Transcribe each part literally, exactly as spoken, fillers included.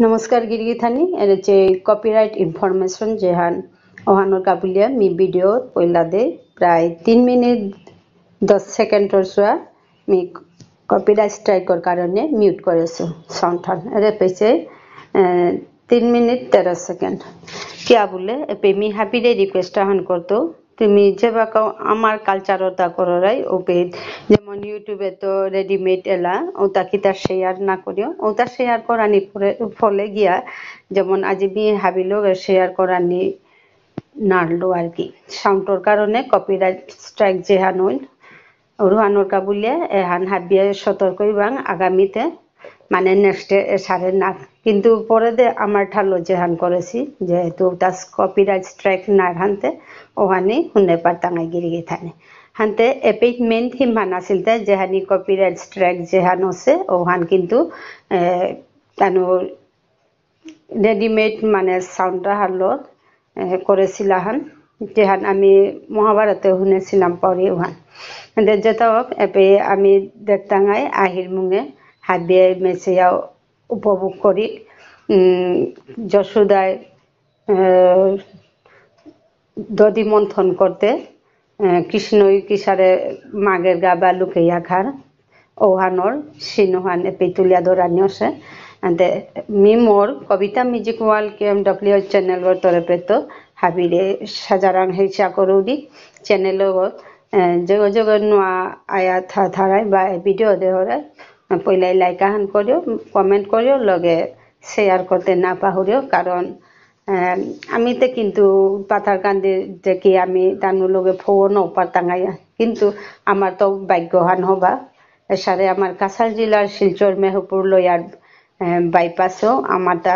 নমস্কার গিরিগিথানি, এর যে copyright information যেহান ওহানর কাবুলিয়া মি video পইলা দে প্রায় তিন মিনিট দশ সেকেন্ডর চুয়া মি copyright strikeর কারণে mute করেছো sound হান। এরে পেছে, আহ, তিন মিনিট তেরো সেকেন্ড। কিয়া বুলে, এপে মি হাবিরে request আহান করতো, তুমি যেবাকাও আমার culture ওটা করো রাই, ওপে যেমন YouTube এ তো readymade এলা, ওটা কিতা share না করিও, ওটা share করানি পরে, ফলে গিয়া, যেমন আজি মি হাবির লগে share করানি নারলো আর কি। Sound ওর কারণে copyright strike যেহান হইল, ওরহানর কাবুলিয়া, এহান হাবিয়ে সতর্ক হইবাং আগামীতে, মানে next এ এসারে না। কিন্তু পরে দে আমার ঠারলো যেহান করেছি, যেহেতু ওটা copyright strike না হানতে, ওহানি হুনে পারতাঙাই গিরিগিথানি। হানতে এপেই main theme হান আসিলতে, যেহানি copyright strike যেহান আছে, ওহান কিন্তু, এ, তানু readymade মানে sound হারলো, এ, করেছিলা হান, যেহান আমি মহাভারতে শুনেছিলাম পরে ওহান। দে যেটা হোক, এপে আমি দেখতাঙাই আহির মুঙে হাবিয়ে মেসেয়া উপভোগ করি। উম, যশোদায়, এ, দধি মন্থন করতে, এ, কৃষ্ণই কিসারে মাগের গা বা লুকেয়া খার, ওহানর সিনহান এপে তুলিয়া ধরানি আছে। আনতে মি মোর কবিতা Music World K M W channel গর তরফে তো হাবিরে সাজারাং হেসা করুরি channel গত, এ, জগ জগ নোয়া আয়া থা থারাই বা video দেহরে, এ, পইলাই like আহান করিও, comment করিও, লগে share করতে না পাহরিও, কারণ আম, আমি তো কিন্তু পাথারকান্দি যে কি আমি তানুর লগে ফোন ও পারতাঙাই, কিন্তু আমার তো ভাগ্যহান হবা। এসারে আমার কাছাড় জেলার শিলচর মেহপুর লয়ার, আম, বাইপাসও আমার তা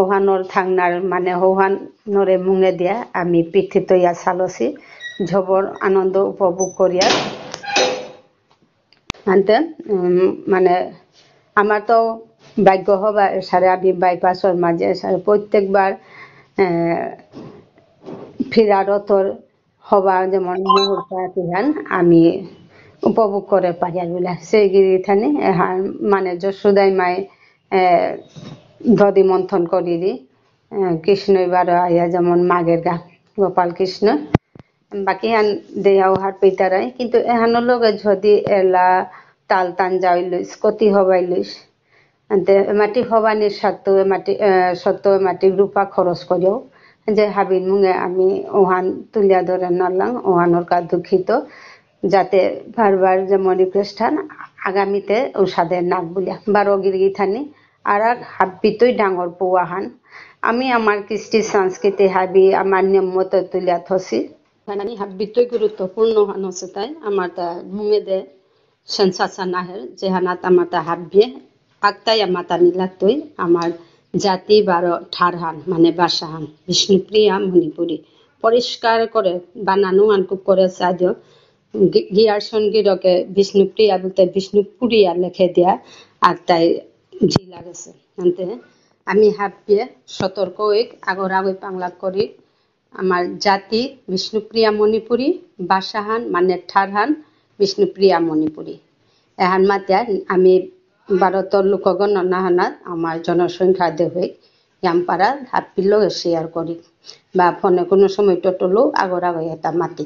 ওহানর থাংনার মানে ওহানরে মুঙে দিয়া আমি পিঠিত ইয়া চালসি ঝবর আনন্দ উপভোগ করিয়া। আনতে, উম, মানে, আমার তো ভাগ্য হবা, এসারে আমি বাইপাসর মাঝে, এসারে প্রত্যেকবার, এ, ফিরারতর হবা যেমন মুহূর্ত আতিহান আমি উপভোগ করে পারি আর বুলে। সেই গিরিথানি, এহান, মানে, যশোদাই মাই, এ, দধি মন্থন করি দি, এ, কৃষ্ণ এবার আয়া যেমন মাগের গা, গোপাল কৃষ্ণ। বাকি আন দেয়াও হার পেইতারাই, কিন্তু এহানর লগে যদি এলা তাল তান যাওয়াই লইস, কতি হবাই লইস। আনতে এমাটি হবানি সত্ত্ব এমাটি, এ, সত্ত্ব এমাটি রূপা খরচ করিও। যে হাবির মুঙে আমি ওহান তুলিয়া ধরে নারলাং, ওহানর কা দুঃখিত। যাতে বারবার যেমন request হান আগামীতে উসাদে নাক বুলিয়া। বারো গিরিগিথানি, আর এক হাব্বিতই ডাঙর পৌয়া হান। আমি আমার কৃষ্টি সংস্কৃতি হাবি আমার নিয়ম মতো তুলিয়া থসি। মানে হাব্বিতই গুরুত্বপূর্ণ হান হচ্ছে তাই আমার তা মুঙে দে sensation আহের, যেহানাত আমার তা হাব্বিয়ে আকতাই আমার তা নিলাতই আমার জাতি বারো ঠারহান, মানে ভাষাহান, বিষ্ণুপ্রিয়া মণিপুরী। পরিষ্কার করে বানানো আন খুব করে সাহায্য। গি-, গিয়ারসন গিরকে বিষ্ণুপ্রিয়া বলতে বিষ্ণুপুরিয়া লেখে দিয়া, আর তাই জি লাগেছে। আনতে আমি হাবিয়ে সতর্ক হই, আগর আগে পাংলাক করি। আমার জাতি বিষ্ণুপ্রিয়া মণিপুরী, ভাষাহান মানে ঠারহান বিষ্ণুপ্রিয়া মণিপুরী। এহান মাতিয়া আমি ভারতর লোকগণনা হানাত আমার জনসংখ্যা দেহই ইয়ামপারা হাব্বির লগে share করি। বা ফোনে কোনো সময় টটলো আগর আগে এটা মাতি।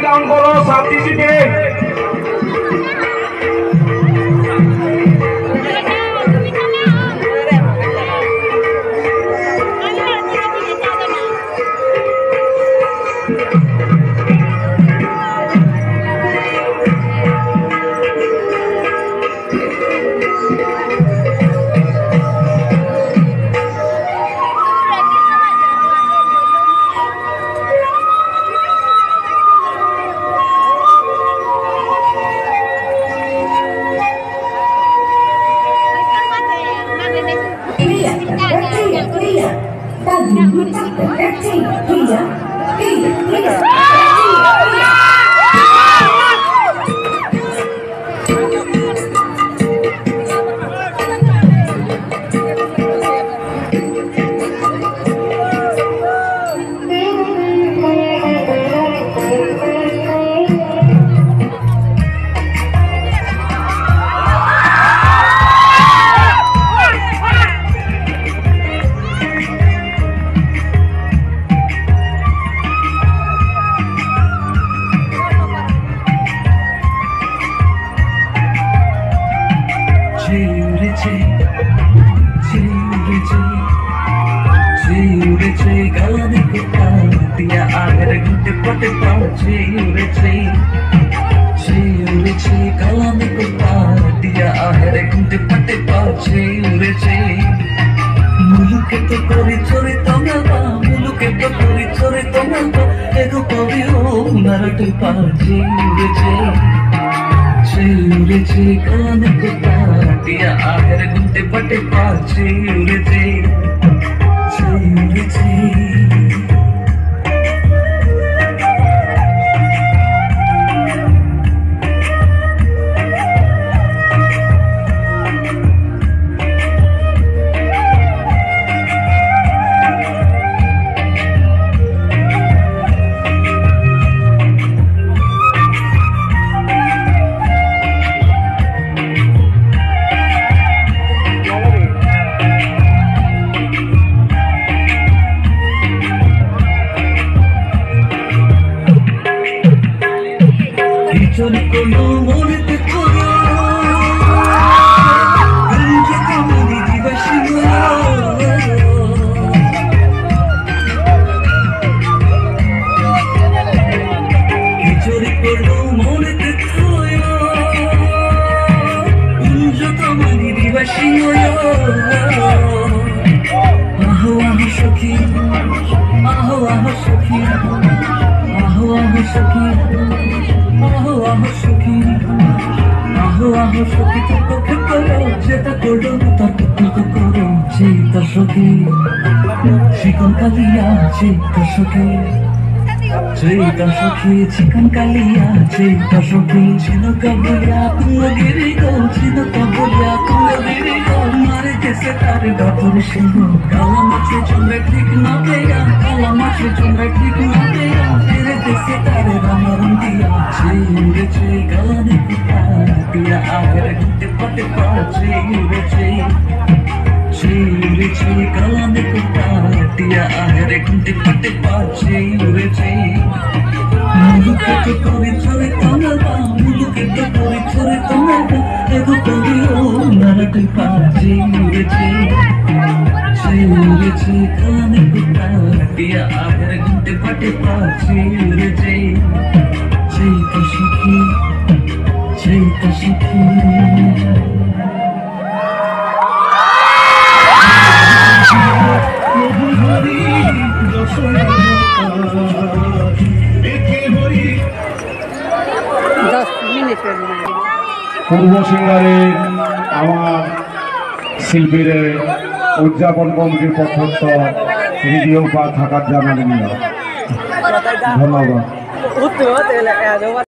কাম করো, শান্তি দিবে। পূর্ব সিঙ্গারে আমার শিল্পীরে উদযাপন কমিটির পক্ষত রেডিও পা থাকার জানানি। ধন্যবাদ।